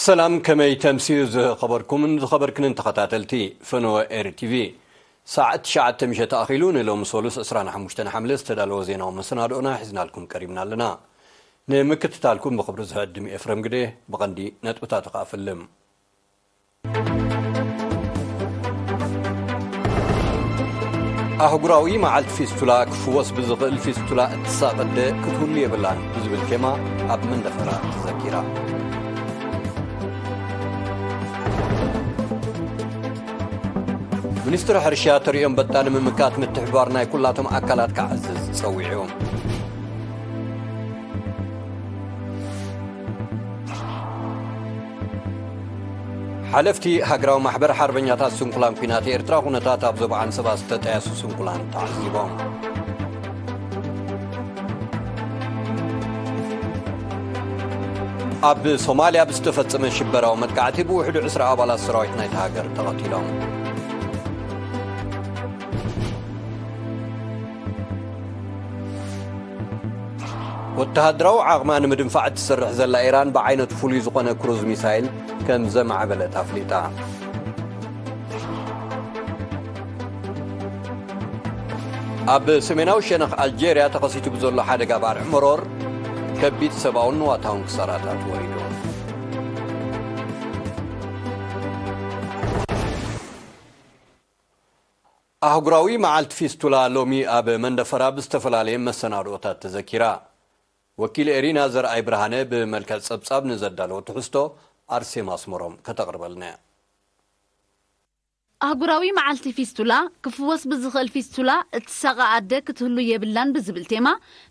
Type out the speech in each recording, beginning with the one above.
ሰላም፣ ከመይ ተምስዩ ዝኸበርኩምን ዝኸበርክንን ተኸታተልቲ ፈነወ ኤሪ ቲቪ? ሰዓት ትሽዓተ ምሸት ኣኺሉ ንሎሚ ሰሉስ ዕስራን ሓሙሽተን ሓምለ ዝተዳለወ ዜናዊ መሰናድኦና ሒዝናልኩም ቀሪብና ኣለና። ንምክትታልኩም ብኽብሪ ዝዕድም ኤፍረም ግደ። ብቐንዲ ነጥብታት ከኣ ፈልም። ኣህጉራዊ መዓልቲ ፊስቱላ ክፍወስ ብዝኽእል ፊስቱላ እትሳቐ ኣደ ክትህሉ የብላን ብዝብል ቴማ ኣብ መንደፈራ ተዘኪራ። ሚኒስትሪ ሕርሻ ተርእዮ ኣንበጣ ንምምካት ምትሕብባር ናይ ኩላቶም ኣካላት ክዓዝዝ ጸዊዑ። ሓለፍቲ ሃገራዊ ማሕበር ሓርበኛታት ስንኩላን ኲናት ኤርትራ ኩነታት ኣብ ዞባ ዓንሰባ ዝተጠያሱ ስንኩላን ተዓዚቦም። ኣብ ሶማልያ ብዝተፈጸመ ሽበራዊ መጥቃዕቲ ብውሕዱ ዕስራ ኣባላት ሰራዊት ናይታ ሃገር ተቐቲሎም። ወተሃደራዊ ዓቕማ ንምድንፋዕ እትሰርሕ ዘላ ኢራን ብዓይነቱ ፍሉይ ዝኾነ ክሩዝ ሚሳይል ከም ዘማዕበለት ኣፍሊጣ። ኣብ ሰሜናዊ ሸነኽ ኣልጀርያ ተኸሲቱ ብዘሎ ሓደጋ ባርዕ መሮር ከቢድ ሰብኣውን ንዋታውን ክሳራታት ወሪዱ። ኣህጉራዊ መዓልቲ ፊስቱላ ሎሚ ኣብ መንደፈራ ብዝተፈላለየ መሰናድኦታት ተዘኪራ። ወኪል ኤሪና ዘርኣይ ብርሃነ ብመልክዕ ጸብጻብ ንዘዳለወ ትሕዝቶ ኣርሴማ ኣስመሮም ከተቕርበልና እያ። ኣህጉራዊ መዓልቲ ፊስቱላ፣ ክፍወስ ብዝኽእል ፊስቱላ እትሳቐ ኣደ ክትህሉ የብላን ብዝብል ቴማ፣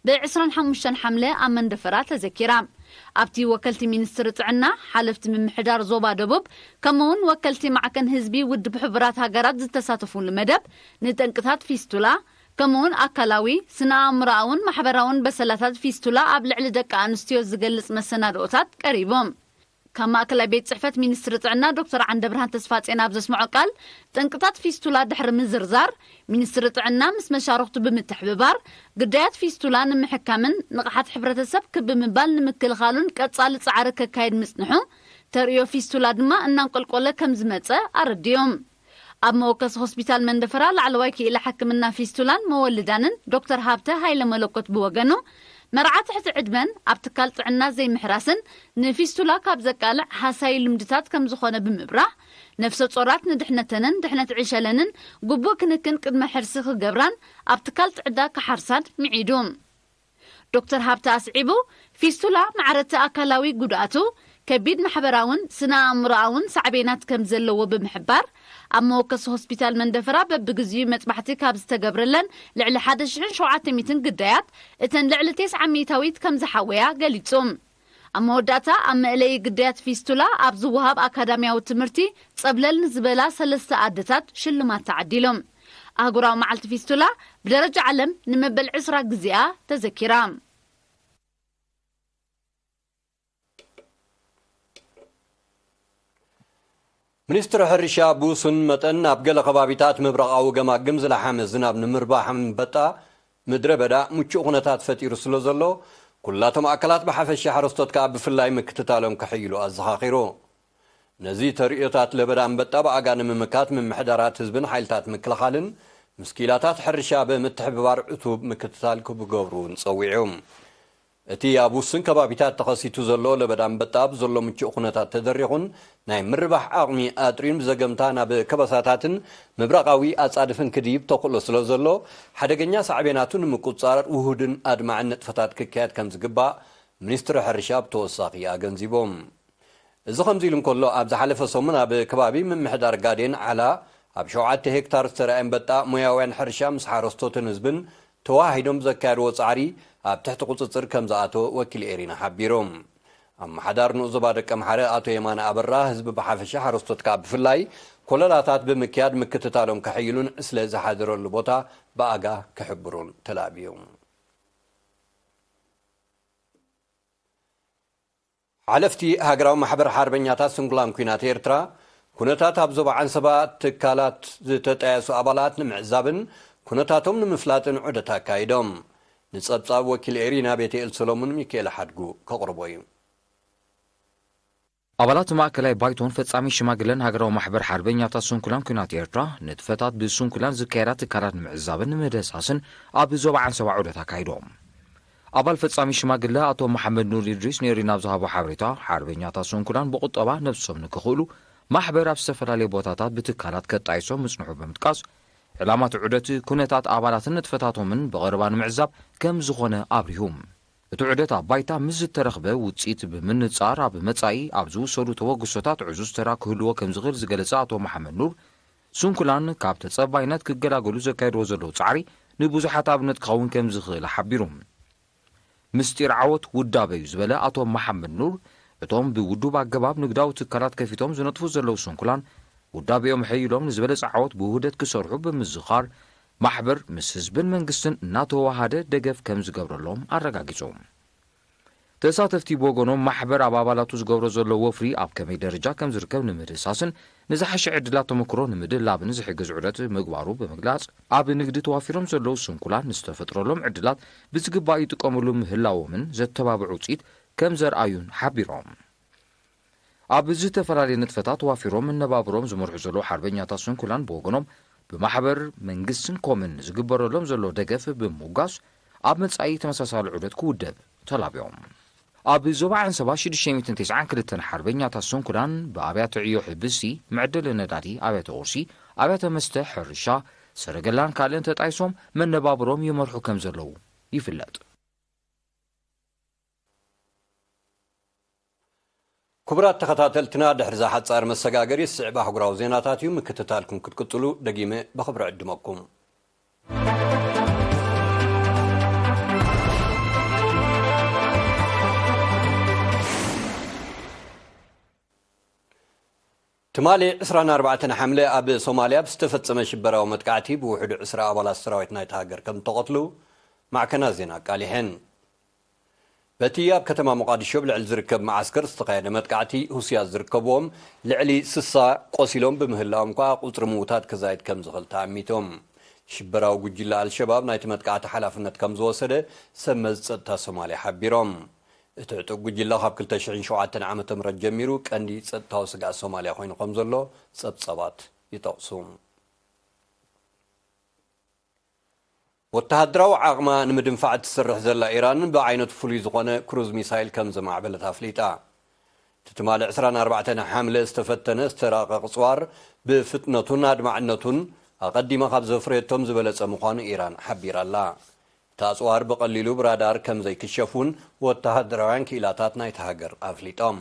ብ ዕስራን ሓሙሽተን ሓምለ ኣብ መንደፈራ ተዘኪራ። ኣብቲ ወከልቲ ሚኒስትሪ ጥዕና፣ ሓለፍቲ ምምሕዳር ዞባ ደቡብ፣ ከምኡውን ወከልቲ ማዕከን ህዝቢ ውድብ ሕቡራት ሃገራት ዝተሳተፉሉ መደብ፣ ንጠንቅታት ፊስቱላ፣ ከምኡውን ኣካላዊ፣ ስነ-ኣእምሮኣውን ማሕበራውን በሰላታት ፊስቱላ ኣብ ልዕሊ ደቂ ኣንስትዮ ዝገልጽ መሰናድኦታት ቀሪቡ። ካብ ማእከላይ ቤት ጽሕፈት ሚኒስትሪ ጥዕና ዶክተር ዓንደብርሃን ተስፋጼን ኣብ ዘስምዖ ቃል፣ ጠንቅታት ፊስቱላ ድሕሪ ምዝርዛር፣ ሚኒስትሪ ጥዕና ምስ መሻርኽቱ ብምትሕብባር፣ ግዳያት ፊስቱላ ንምሕካምን ንቕሓት ሕብረተሰብ ክብ ብምባል ንምክልኻሉን ቀጻሊ ጻዕሪ ከካይድ ምጽንሑ፣ ተርእዮ ፊስቱላ ድማ እናንቆልቆለ ከም ዝመጸ ኣረዲኦም። ኣብ መወከሲ ሆስፒታል መንደፈራ ላዕለዋይ ክኢላ ሕክምና ፊስቱላን መወልዳንን ዶክተር ሃብተ ሃይለ መለኮት ብወገኑ፣ መርዓ ትሕቲ ዕድመን ኣብ ትካል ጥዕና ዘይምሕራስን ንፊስቱላ ካብ ዘቃልዕ ሃሳዪ ልምድታት ከም ዝኾነ ብምብራህ፣ ነፍሰ ጾራት ንድሕነተንን ድሕነት ዕሸለንን ግቡእ ክንክን ቅድመ ሕርሲ ክገብራን ኣብ ትካል ጥዕና ክሓርሳን ምዒዱ። ዶክተር ሃብተ ኣስዒቡ፣ ፊስቱላ ማዕረቲ ኣካላዊ ጉድኣቱ፣ ከቢድ ማሕበራውን ስነ ኣእምሮኣውን ሳዕቤናት ከም ዘለዎ ብምሕባር፣ ኣብ መወከሲ ሆስፒታል መንደፈራ በብግዚኡ መጥባሕቲ ካብ ዝተገብረለን ልዕሊ ሓደ ሽሕን ሸውዓተ ሚእትን ግዳያት፣ እተን ልዕሊ ተስዓ ሚእታዊት ከም ዝሓወያ ገሊጹ። ኣብ መወዳእታ፣ ኣብ መእለዪ ግዳያት ፊስቱላ ኣብ ዝወሃብ ኣካዳሚያዊ ትምህርቲ ጸብለል ንዝበላ ሰለስተ ኣደታት ሽልማት ተዓዲሎም። ኣህጉራዊ መዓልቲ ፊስቱላ ብደረጃ ዓለም ንመበል ዕስራ ግዜኣ ተዘኪራ። ሚኒስትሪ ሕርሻ ብውሱን መጠን ኣብ ገለ ከባቢታት ምብራቓዊ ገማግም ዝለሓመ ዝናብ ንምርባሕ ኣንበጣ ምድረ በዳ ምቹእ ኩነታት ፈጢሩ ስለ ዘሎ፣ ኩላቶም ኣካላት ብሓፈሻ ሓረስቶት ከኣ ብፍላይ ምክትታሎም ከሕይሉ ኣዘኻኺሩ። ነዚ ተርእዮታት ለበዳ ኣንበጣ ብኣጋ ንምምካት ምምሕዳራት ህዝብን ሓይልታት ምክልኻልን ምስ ክኢላታት ሕርሻ ብምትሕብባር ዕቱብ ምክትታል ክገብሩ እውን ጸዊዑ። እቲ ኣብ ውሱን ከባቢታት ተኸሲቱ ዘሎ ለበዳ ኣንበጣ ብዘሎ ምቹእ ኩነታት ተደሪኹን ናይ ምርባሕ ዓቕሚ ኣጥርዩን ብዘገምታ ናብ ከበሳታትን ምብራቓዊ ኣጻድፍን ክድይብ ተኽእሎ ስለ ዘሎ፣ ሓደገኛ ሳዕቤናቱ ንምቁጽጻር ውሁድን ኣድማዕን ንጥፈታት ክካየድ ከም ዝግባእ ሚኒስትሪ ሕርሻ ብተወሳኺ ኣገንዚቦም። እዚ ከምዚ ኢሉ እንከሎ፣ ኣብ ዝሓለፈ ሰሙን ኣብ ከባቢ ምምሕዳር ጋዴን ዓላ ኣብ ሸውዓተ ሄክታር ዝተረኣየ ኣንበጣ ሞያውያን ሕርሻ ምስ ሓረስቶትን ህዝብን ተወሃሂዶም ዘካየድዎ ጻዕሪ ኣብ ትሕቲ ቁጽጽር ከም ዝኣተወ ወኪል ኤሪና ሓቢሩ። ኣመሓዳሪ ንኡስ ዞባ ደቀምሓረ ኣቶ የማነ ኣበራ፣ ህዝቢ ብሓፈሻ ሓረስቶት ከኣ ብፍላይ ኮለላታት ብምክያድ ምክትታሎም ከሕይሉን ዕስለ ዝሓደረሉ ቦታ ብኣጋ ክሕብሩን ተላብዩ። ሓለፍቲ ሃገራዊ ማሕበር ሓርበኛታት ስንኩላን ኲናት ኤርትራ፣ ኩነታት ኣብ ዞባ ዓንሰባ ትካላት ዝተጣየሱ ኣባላት ንምዕዛብን ኩነታቶም ንምፍላጥን ዑደት ኣካይዶም። ንጸብጻብ ወኪል ኤሪና ቤተኤል ሰሎሙን ሚካኤል ሓድጉ ከቕርቦ እዩ። ኣባላት ማእከላይ ባይቶን ፈጻሚ ሽማግለን ሃገራዊ ማሕበር ሓርበኛታት ስንኩላን ኲናት ኤርትራ፣ ንጥፈታት ብስንኩላን ዝካየዳ ትካላት ንምዕዛብን ንምድህሳስን ኣብ ዞባ ዓንሰባ ዑደት ኣካይዶም። ኣባል ፈጻሚ ሽማግለ ኣቶ መሓመድ ኑር ኢድሪስ ነይሪ ናብ ዝሃቦ ሓበሬታ፣ ሓርበኛታት ስንኩላን ብቁጠባ ነብሶም ንክኽእሉ ማሕበር ኣብ ዝተፈላለየ ቦታታት ብትካላት ከጣይሶም ምጽንሑ ብምጥቃስ፣ ዕላማቲ ዑደት ኩነታት ኣባላትን ንጥፈታቶምን ብቐረባ ንምዕዛብ ከም ዝኾነ ኣብሪሁ። እቲ ዑደት ኣብ ባይታ ምስ ዝተረኽበ ውጽኢት ብምንጻር፣ ኣብ መጻኢ ኣብ ዝውሰዱ ተበግሶታት ዕዙዝ ተራ ክህልዎ ከም ዝኽእል ዝገለጸ ኣቶ መሓመድ ኑር፣ ስንኩላን ካብ ተጸባይነት ክገላገሉ ዘካየድዎ ዘለዉ ጻዕሪ ንብዙሓት ኣብነት ክኸውን ከም ዝኽእል ሓቢሩ። ምስጢር ዓወት ውዳበ እዩ ዝበለ ኣቶ መሓመድ ኑር፣ እቶም ብውዱብ ኣገባብ ንግዳዊ ትካላት ከፊቶም ዝነጥፉ ዘለዉ ስንኩላን፣ ውዳቤኦም ሕይሎም ንዝበለጸ ዓወት ብውህደት ክሰርሑ ብምዝኻር፣ ማሕበር ምስ ህዝብን መንግስትን እናተዋሃደ ደገፍ ከም ዝገብረሎም ኣረጋጊጹ። ተሳተፍቲ ብወገኖም፣ ማሕበር ኣብ ኣባላቱ ዝገብሮ ዘሎ ወፍሪ ኣብ ከመይ ደረጃ ከም ዝርከብ ንምድህሳስን ንዝሓሸ ዕድላት ተመክሮ ንምድላብን ዝሕግዝ ዑደት ምግባሩ ብምግላጽ፣ ኣብ ንግዲ ተዋፊሮም ዘለዉ ስንኩላን ንዝተፈጥረሎም ዕድላት ብዝግባእ ይጥቀምሉ ምህላዎምን ዘተባብዕ ውጽኢት ከም ዘርኣዩን ሓቢሮም። ኣብ ዝተፈላለየ ንጥፈታት ተዋፊሮም መነባብሮም ዝመርሑ ዘለዉ ሓርበኛታት ስንኩላን ብወገኖም፣ ብማሕበር መንግስትን ኮምን ዝግበረሎም ዘሎ ደገፍ ብምውጋስ፣ ኣብ መጻኢ ተመሳሳሊ ዑደት ክውደብ ተላብዮም። ኣብ ዞባ ዓንሰባ ሽዱሽተ ሚእትን ተስዓን ክልተን ሓርበኛታት ስንኩላን ብኣብያተ ዕዮ ሕብሲ፣ መዕደሊ ነዳዲ፣ ኣብያተ ቁርሲ፣ ኣብያተ መስተ፣ ሕርሻ፣ ሰረገላን ካልእን ተጣይሶም መነባብሮም ይመርሑ ከም ዘለዉ ይፍለጥ። ክቡራት ተኸታተልትና፣ ድሕሪ እዛ ሓጻር መሰጋገሪ ዝስዕብ ኣህጉራዊ ዜናታት እዩ። ምክትታልኩም ክትቅጽሉ ደጊመ ብኽብሪ ዕድመኩም። ትማሊ ዕስራን ኣርባዕተን ሓምለ ኣብ ሶማልያ ብዝተፈጸመ ሽበራዊ መጥቃዕቲ ብውሕዱ ዕስራ ኣባላት ሰራዊት ናይቲ ሃገር ከም እተቐትሉ ማዕከናት ዜና ኣቃሊሐን። በቲ ኣብ ከተማ ሞቓዲሾ ኣብ ልዕሊ ዝርከብ መዓስከር ዝተኻየደ መጥቃዕቲ፣ ሁስያት ዝርከብዎም ልዕሊ ስሳ ቆሲሎም ብምህላዎም ከኣ፣ ቁጽሪ ምዉታት ክዛይድ ከም ዝኽእል ተኣሚቶም። ሽበራዊ ጉጅለ ኣልሸባብ ናይቲ መጥቃዕቲ ሓላፍነት ከም ዝወሰደ ሰብ መዚ ጸጥታ ሶማልያ ሓቢሮም። እቲ ዕጡቕ ጉጅለ ካብ ክልተ ሽሕን ሸውዓተን ዓመተ ምህረት ጀሚሩ ቀንዲ ጸጥታዊ ስግኣት ሶማልያ ኮይኑ ከም ዘሎ ጸብጻባት ይጠቕሱ። ወተሃደራዊ ዓቕማ ንምድንፋዕ እትሰርሕ ዘላ ኢራን፣ ብዓይነቱ ፍሉይ ዝኾነ ክሩዝ ሚሳይል ከም ዘማዕበለት ኣፍሊጣ። እቲ ትማሊ ዕስራን ኣርባዕተን ሓምለ ዝተፈተነ ዝተራቐቐ ኣጽዋር፣ ብፍጥነቱን ኣድማዕነቱን ኣቐዲማ ካብ ዘፍረየቶም ዝበለጸ ምዃኑ ኢራን ሓቢራ ኣላ። እቲ ኣጽዋር ብቐሊሉ ብራዳር ከም ዘይክሸፍ እውን ወተሃደራውያን ክኢላታት ናይቲ ሃገር ኣፍሊጦም።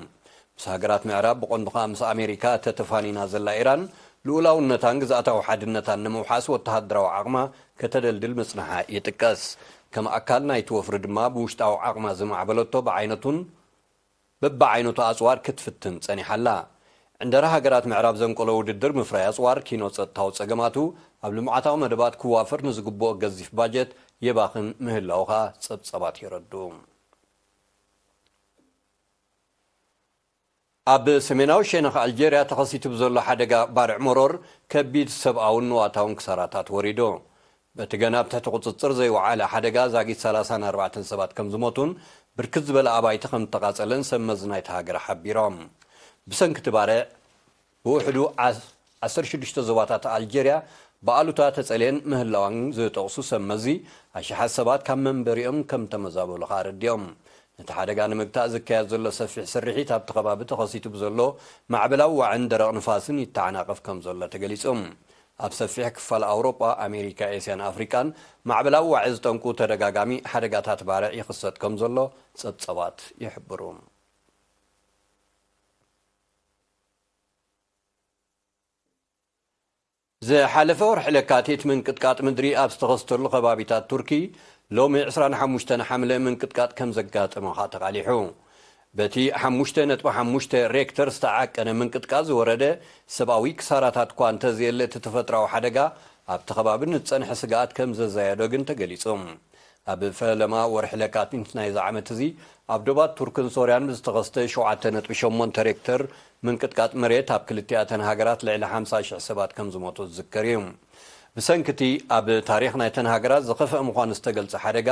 ምስ ሃገራት ምዕራብ፣ ብቐንዱ ከኣ ምስ ኣሜሪካ ተተፋኒና ዘላ ኢራን፣ ልኡላውነታን ግዝኣታዊ ሓድነታን ንምውሓስ ወተሃደራዊ ዓቕማ ከተደልድል ምጽንሓ ይጥቀስ። ከም ኣካል ናይቲ ወፍሪ ድማ፣ ብውሽጣዊ ዓቕማ ዝማዕበለቶ ብዓይነቱን በብዓይነቱ ኣጽዋር ክትፍትን ጸኒሓ ኣላ። ዕንደራ ሃገራት ምዕራብ ዘንቀሎ ውድድር ምፍራይ ኣጽዋር፣ ኪኖ ጸጥታዊ ጸገማቱ ኣብ ልምዓታዊ መደባት ክዋፈር ንዝግብኦ ገዚፍ ባጀት የባኽን ምህላዉ ከኣ ጸብጻባት የረድኡ። ኣብ ሰሜናዊ ሸነኽ ኣልጀርያ ተኸሲቱ ብዘሎ ሓደጋ ባርዕ መሮር፣ ከቢድ ሰብኣውን ንዋታውን ክሳራታት ወሪዱ። በቲ ገና ኣብ ትሕቲ ቁጽጽር ዘይወዓለ ሓደጋ፣ ዛጊት ሰላሳን ኣርባዕተን ሰባት ከም ዝሞቱን ብርክት ዝበለ ኣባይቲ ከም እተቓጸለን ሰብ መዚ ናይቲ ሃገር ሓቢሮም። ብሰንኪ እቲ ባርዕ፣ ብውሕዱ ዓስ-፣ ዓሰርተ ሽዱሽተ ዞባታት ኣልጀርያ ብኣሉታ ተጸልየን ምህላዋን ዝጠቕሱ ሰብ መዚ፣ ኣሽሓት ሰባት ካብ መንበሪኦም ከም ተመዛበሉ ከኣ ኣረዲኦም። ነቲ ሓደጋ ንምግታእ ዝካየድ ዘሎ ሰፊሕ ስርሒት፣ ኣብቲ ከባቢ ተኸሲቱ ብዘሎ ማዕበላዊ ዋዕን ደረቕ ንፋስን ይተዓናቐፍ ከም ዘሎ ተገሊጹ። ኣብ ሰፊሕ ክፋል ኣውሮጳ፣ ኣሜሪካ፣ ኤስያን ኣፍሪቃን ማዕበላዊ ዋዒ ዝጠንቁ ተደጋጋሚ ሓደጋታት ባርዕ ይኽሰት ከም ዘሎ ጸብጸባት ይሕብሩ። ዝሓለፈ ወርሒ ለካቲት ምንቅጥቃጥ ምድሪ ኣብ ዝተኸስተሉ ከባቢታት ቱርኪ፣ ሎሚ ዕስራን ሓሙሽተን ሓምለ ምንቅጥቃጥ ከም ዘጋጠመ ኸኣ ተቓሊሑ። በቲ ሓሙሽተ ነጥቢ ሓሙሽተ ሬክተር ዝተዓቀነ ምንቅጥቃጥ ዝወረደ ሰብኣዊ ክሳራታት እኳ እንተዘየለ፣ እቲ ተፈጥራዊ ሓደጋ ኣብቲ ከባቢ ንዝጸንሐ ስግኣት ከም ዘዛየዶ ግን ተገሊጹ። ኣብ ፈለማ ወርሒ ለካቲት ናይዚ ዓመት እዚ፣ ኣብ ዶባት ቱርክን ሶርያን ብዝተኸስተ ሸውዓተ ነጥቢ ሸሞንተ ሬክተር ምንቅጥቃጥ መሬት፣ ኣብ ክልቲኣተን ሃገራት ልዕሊ ሓምሳ ሽሕ ሰባት ከም ዝሞቱ ዝዝከር እዩ። ብሰንኪ እቲ ኣብ ታሪኽ ናይተን ሃገራት ዝኸፍአ ምዃኑ ዝተገልጸ ሓደጋ፣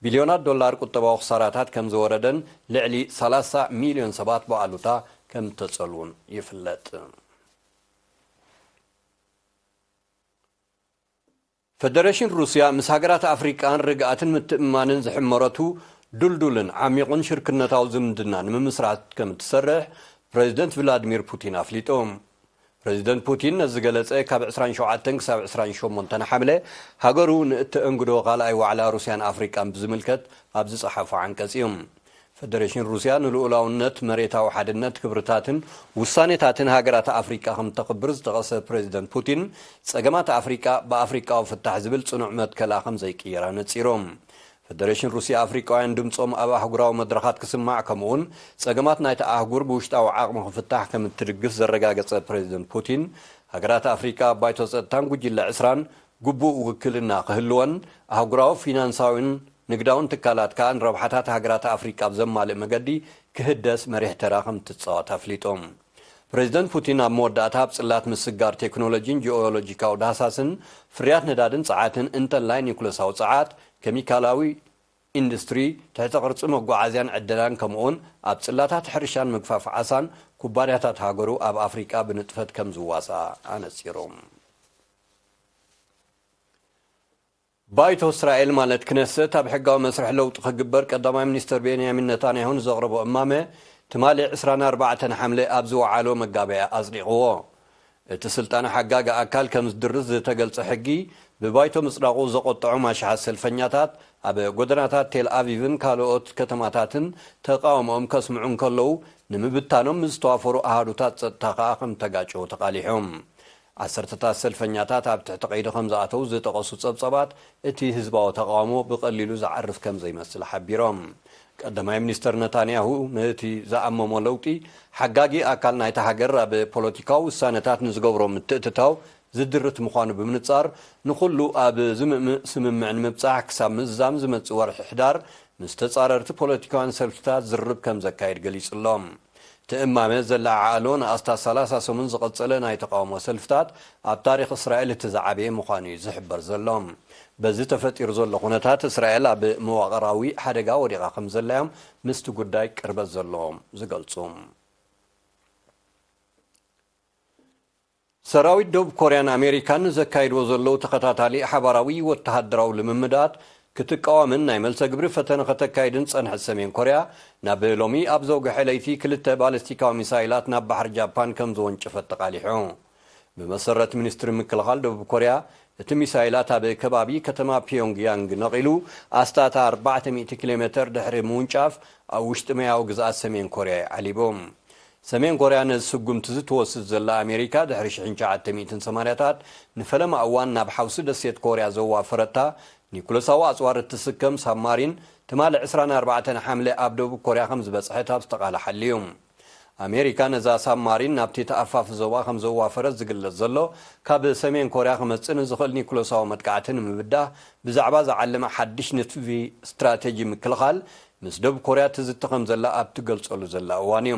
ቢልዮናት ዶላር ቁጠባዊ ክሳራታት ከም ዝወረደን ልዕሊ ሰላሳ ሚልዮን ሰባት ብኣሉታ ከም እተጸልዉን ይፍለጥ። ፈደረሽን ሩስያ ምስ ሃገራት ኣፍሪቃን ርግኣትን ምትእምማንን ዝሕመረቱ ድልዱልን ዓሚቑን ሽርክነታዊ ዝምድና ንምምስራት ከም እትሰርሕ ፕሬዚደንት ቭላድሚር ፑቲን ኣፍሊጡ። ፕሬዚደንት ፑቲን ነዚ ዝገለጸ ካብ ዕስራን ሸውዓተን ክሳብ ዕስራን ሸሞንተን ሓምለ ሃገሩ ንእተእንግዶ ካልኣይ ዋዕላ ሩስያን ኣፍሪቃን ብዝምልከት ኣብ ዝጸሓፎ ዓንቀጽ እዩ። ፈደረሽን ሩስያ ንልኡላውነት፣ መሬታዊ ሓድነት፣ ክብርታትን ውሳኔታትን ሃገራት ኣፍሪቃ ከም ተኽብር ዝጠቐሰ ፕሬዚደንት ፑቲን፣ ጸገማት ኣፍሪቃ ብኣፍሪቃዊ ፍታሕ ዝብል ጽኑዕ መትከላ ከም ዘይቅየር ኣነጺሩ። ፈደረሽን ሩስያ ኣፍሪቃውያን ድምጾም ኣብ ኣህጉራዊ መድረኻት ክስማዕ ከምኡውን ጸገማት ናይታ ኣህጉር ብውሽጣዊ ዓቕሚ ክፍታሕ ከም እትድግፍ ዘረጋገጸ ፕሬዚደንት ፑቲን፣ ሃገራት ኣፍሪቃ ኣብ ባይቶ ጸጥታን ጉጅለ ዕስራን ግቡእ ውክልና ክህልወን፣ ኣህጉራዊ ፊናንሳዊን ንግዳውን ትካላት ከኣ ንረብሓታት ሃገራት ኣፍሪቃ ኣብ ዘማልእ መገዲ ክህደስ መሪሕ ተራ ከም እትጻወት ኣፍሊጡ። ፕሬዚደንት ፑቲን ኣብ መወዳእታ ኣብ ጽላት ምስጋር ቴክኖሎጂን ጂኦሎጂካዊ ዳህሳስን ፍርያት ነዳድን ጸዓትን እንተላይ ኒኩለሳዊ ጸዓት፣ ኬሚካላዊ ኢንዱስትሪ፣ ትሕተ ቅርጺ መጓዓዝያን ዕደናን ከምኡውን ኣብ ጽላታት ሕርሻን ምግፋፍ ዓሳን ኩባንያታት ሃገሩ ኣብ ኣፍሪቃ ብንጥፈት ከም ዝዋስኣ ኣነጺሩ። ባይቶ እስራኤል ማለት ክነሰት ኣብ ሕጋዊ መስርሕ ለውጢ ክግበር ቀዳማይ ሚኒስትር ቤንያሚን ነታንያሁ ንዘቕረቦ እማመ ትማሊ ዕስራን ኣርባዕተን ሓምለ ኣብ ዝወዓሎ መጋበያ ኣጽዲቕዎ። እቲ ስልጣን ሓጋጊ ኣካል ከም ዝድርዝ ዝተገልጸ ሕጊ ብባይቶ ምጽዳቑ ዘቖጠዖም ኣሽሓት ሰልፈኛታት ኣብ ጎደናታት ቴል ኣቪቭን ካልኦት ከተማታትን ተቃውሞኦም ከስምዑ እንከለዉ፣ ንምብታኖም ምስ ዝተዋፈሩ ኣሃዱታት ጸጥታ ከኣ ከም ተጋጨዉ ተቓሊሖም። ዓሰርተታት ሰልፈኛታት ኣብ ትሕቲ ቀይዲ ከም ዝኣተዉ ዝጠቐሱ ጸብጻባት፣ እቲ ህዝባዊ ተቓውሞ ብቐሊሉ ዝዓርፍ ከም ዘይመስል ሓቢሮም። ቀዳማይ ሚኒስተር ነታንያሁ ነቲ ዝኣመሞ ለውጢ ሓጋጊ ኣካል ናይታ ሃገር ኣብ ፖለቲካዊ ውሳነታት ንዝገብሮ ምትእትታው ዝድርት ምዃኑ ብምንጻር፣ ንኹሉ ኣብ ዝምእምእ ስምምዕ ንምብጻሕ ክሳብ ምዝዛም ዝመጽእ ወርሒ ሕዳር ምስ ተጻረርቲ ፖለቲካውያን ሰልፍታት ዝርርብ ከም ዘካይድ ገሊጹ ኣሎ። እቲ እማመ ዘለዓዓሎ ንኣስታት ሰላሳ ሰሙን ዝቐጸለ ናይ ተቓውሞ ሰልፍታት ኣብ ታሪኽ እስራኤል እቲ ዝዓበየ ምዃኑ እዩ ዝሕበር ዘሎ። በዚ ተፈጢሩ ዘሎ ኩነታት እስራኤል ኣብ መዋቕራዊ ሓደጋ ወዲቓ ከም ዘላ እዮም ምስቲ ጉዳይ ቅርበት ዘለዎም ዝገልጹ። ሰራዊት ደቡብ ኮርያን ኣሜሪካን ዘካይድዎ ዘለዉ ተኸታታሊ ሓባራዊ ወተሃደራዊ ልምምዳት ክትቃወምን ናይ መልሰ ግብሪ ፈተነ ከተካይድን ዝጸንሐት ሰሜን ኮርያ፣ ናብ ሎሚ ኣብ ዘውግሐ ለይቲ ክልተ ባለስቲካዊ ሚሳይላት ናብ ባሕሪ ጃፓን ከም ዝወንጨፈት ተቓሊሑ። ብመሰረት ሚኒስትሪ ምክልኻል ደቡብ ኮርያ፣ እቲ ሚሳይላት ኣብ ከባቢ ከተማ ፒዮንግያንግ ነቒሉ ኣስታት ኣርባዕተ ሚእቲ ኪሎ ሜተር ድሕሪ ምውንጫፍ፣ ኣብ ውሽጢ ማያዊ ግዝኣት ሰሜን ኮርያ እዩ ዓሊቡ። ሰሜን ኮርያ ነዚ ስጉምቲ እዚ ትወስድ ዘላ ኣሜሪካ፣ ድሕሪ ሽሕን ትሽዓተ ሚእትን ሰማንያታት ንፈለማ እዋን ናብ ሓውሲ ደሴት ኮርያ ዘዋፈረታ ኒኩለሳዊ ኣጽዋር እትስከም ሳብማሪን፣ ትማሊ ዕስራን ኣርባዕተን ሓምለ ኣብ ደቡብ ኮርያ ከም ዝበጽሐት ኣብ ዝተቓልሓሉ እዩ። ኣሜሪካ ነዛ ሳብማሪን ናብቲ ተኣፋፊ ዞባ ከም ዘዋፈረት ዝግለጽ ዘሎ፣ ካብ ሰሜን ኮርያ ክመጽእ ንዝኽእል ኒኩለሳዊ መጥቃዕቲ ንምብዳህ ብዛዕባ ዝዓለመ ሓድሽ ንድፊ ስትራቴጂ ምክልኻል ምስ ደቡብ ኮርያ ትዝቲ ከም ዘላ ኣብ ትገልጸሉ ዘላ እዋን እዩ።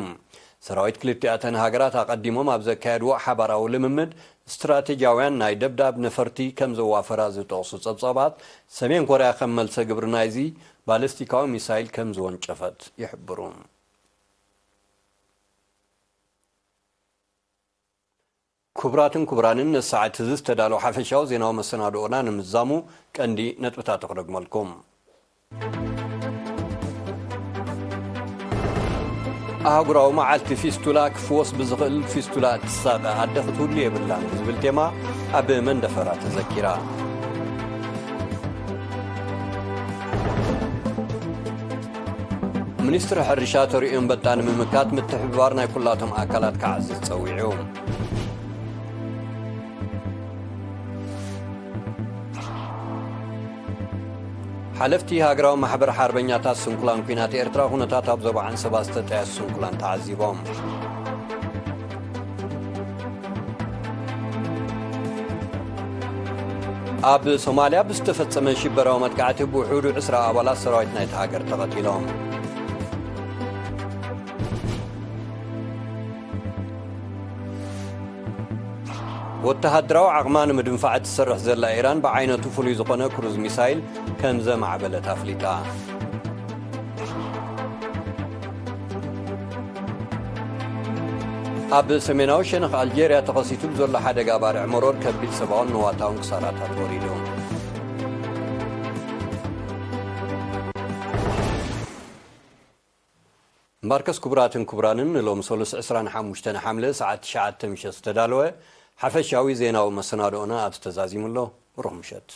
ሰራዊት ክልቲኣተን ሃገራት ኣቐዲሞም ኣብ ዘካየድዎ ሓባራዊ ልምምድ፣ ስትራቴጂያውያን ናይ ደብዳብ ነፈርቲ ከም ዘዋፈራ ዝጠቕሱ ጸብጻባት፣ ሰሜን ኮርያ ከም መልሰ ግብሪ ናይዚ ባለስቲካዊ ሚሳይል ከም ዝወንጨፈት ይሕብሩ። ክቡራትን ክቡራንን፣ ነዚ ሰዓት እዚ ዝተዳለወ ሓፈሻዊ ዜናዊ መሰናድኦና ንምዝዛሙ ቀንዲ ነጥብታቱ ክደግመልኩም። ኣህጉራዊ መዓልቲ ፊስቱላ፣ ክፍወስ ብዝኽእል ፊስቱላ እትሳቐ ኣደ ክትህሉ የብላን ዝብል ቴማ ኣብ መንደፈራ ተዘኪራ። ሚኒስትሪ ሕርሻ ተርእዮ ኣንበጣ ንምምካት ምትሕብባር ናይ ኩላቶም ኣካላት ክዓዝዝ ጸዊዑ። ሓለፍቲ ሃገራዊ ማሕበር ሓርበኛታት ስንኩላን ኲናት ኤርትራ፣ ኩነታት ኣብ ዞባ ዓንሰባ ዝተጠየሱ ስንኩላን ተዓዚቦም። ኣብ ሶማልያ ብዝተፈጸመ ሽበራዊ መጥቃዕቲ ብውሑዱ ዕስራ ኣባላት ሰራዊት ናይታ ሃገር ተቐቲሎም። ወተሃደራዊ ዓቕማ ንምድንፋዕ እትሰርሕ ዘላ ኢራን፣ ብዓይነቱ ፍሉይ ዝኾነ ክሩዝ ሚሳይል ከም ዘማዕበለት ኣፍሊጣ። ኣብ ሰሜናዊ ሸነኽ ኣልጀርያ ተኸሲቱ ብዘሎ ሓደጋ ባርዕ መሮር ከቢድ ሰብኣውን ንዋታውን ክሳራታት ወሪዱ። እምበርከስ ክቡራትን ክቡራንን ንሎሚ ሰሉስ ዕስራን ሓሙሽተን ሓምለ ሰዓት ትሽዓተ ምሸት ዝተዳለወ ሓፈሻዊ ዜናዊ መሰናድኦና ኣብዚ ተዛዚሙ ኣሎ። ብሩኽ ምሸት።